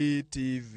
TV.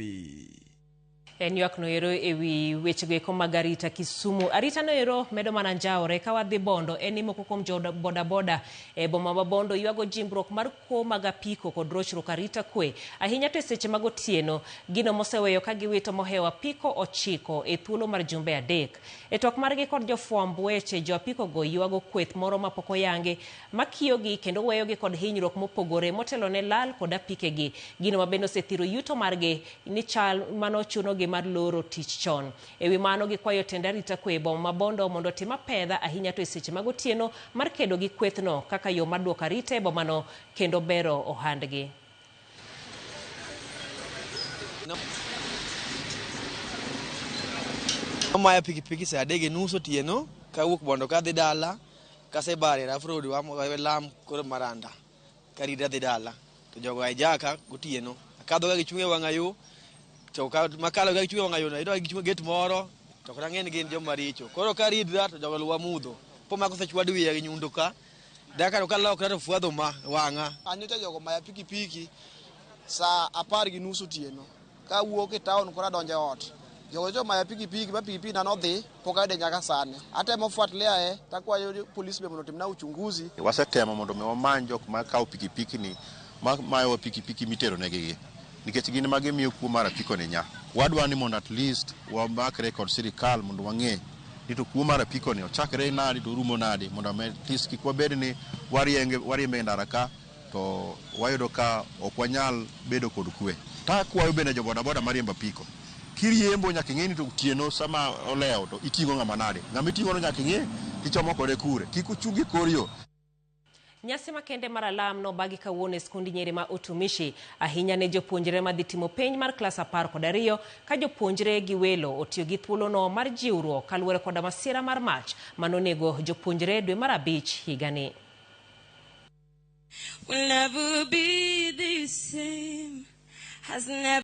En ywak noero ewi wechego eko mag arita Kisumu. Arita noero medo mana njawore ka wadhi Bondo en ni moko kuom jo bodaboda e boma ma Bondo ywago jimbruok mar kuo mag apiko kod rochruok arita kwe ahinya to e seche mag otieno, gino moseweyo ka giwito mohewo apiko 9 e thuolo mar jumbe 3. E twak margi kod jofwamb weche, jo apiko go ywago kweth moro mapok oyangi makiyogi kendo weyogi kod hinyruok mopogore motelo ne lal kod apikegi, gino ma bende osethiro yuto margi ni chal manochunogi mar loro tich chon. Ewi mano gikwayo tend arita kwe e boma ma Bondo mondo otim apedha ahinya to e seche mag otieno mar kedo gi kwethno kaka yo mar duoko arita e bomano kendo bero ohandgi. Maya pikipiki saa 3:30 otieno kawuok Bondo kadhi dala, kasebare rough road lam koro Maranda karita dhi dala to jogo hijack gotieno akadho ka gichung' e wang'a yo to makalo ka gichung' e wang'a yo ayudo ka gichung' e gate moro to ok nang'e ni gin joma richo koro karidra to jogo luwa mudho po mako osechwad wiya gi nyundo ka dakika to kalokra to fwadho ma wang'a. An nyocha jogo maya pikipiki saa 10:30 otieno kawuok e town koro adonjo e ot. Jogo nyocha omaya pikipiki ma pikipiki na nodhi pok ayude nyaka sani. Atemo fuatilia takwayo polisi be mondo otimna uchunguzi. Wasetemo mondo mi wamany jok ma kawo pikipiki ni ma mayowa pikipiki mitero negi gi nikech gin ma gimiyo kuo mar apiko ni nya. Wadwa ni mondo at least wamakre kod sirikal mondo wang'e ni to kuo mar apiko ni ochakre nadi to orumo nadi mondo at least kik wabed ni wariembe e ndara ka to wayudo ka ok wanyal bedo kod kwe. Takwayo bende jo bodaboda mariembo apiko, kiriembo nyaka ing'e ni to otieno sama olewo to iting'o ng'ama nade, ng'ama iting'o no nyaka ing'e tichomo kode kure, kik uchung e kor yo. Nyasi makende mar alam nobagi kawuono e skund nyiri ma Utumishi ahinya ne jopuonjre madhi timo penj mar klas 12 ka jopuonjre gi welo otiyo gi thuolono mar jiwruok kaluwore koda masira mar mach manonego jopuonjre dwe mar 5 higani. We'll never be the same, has never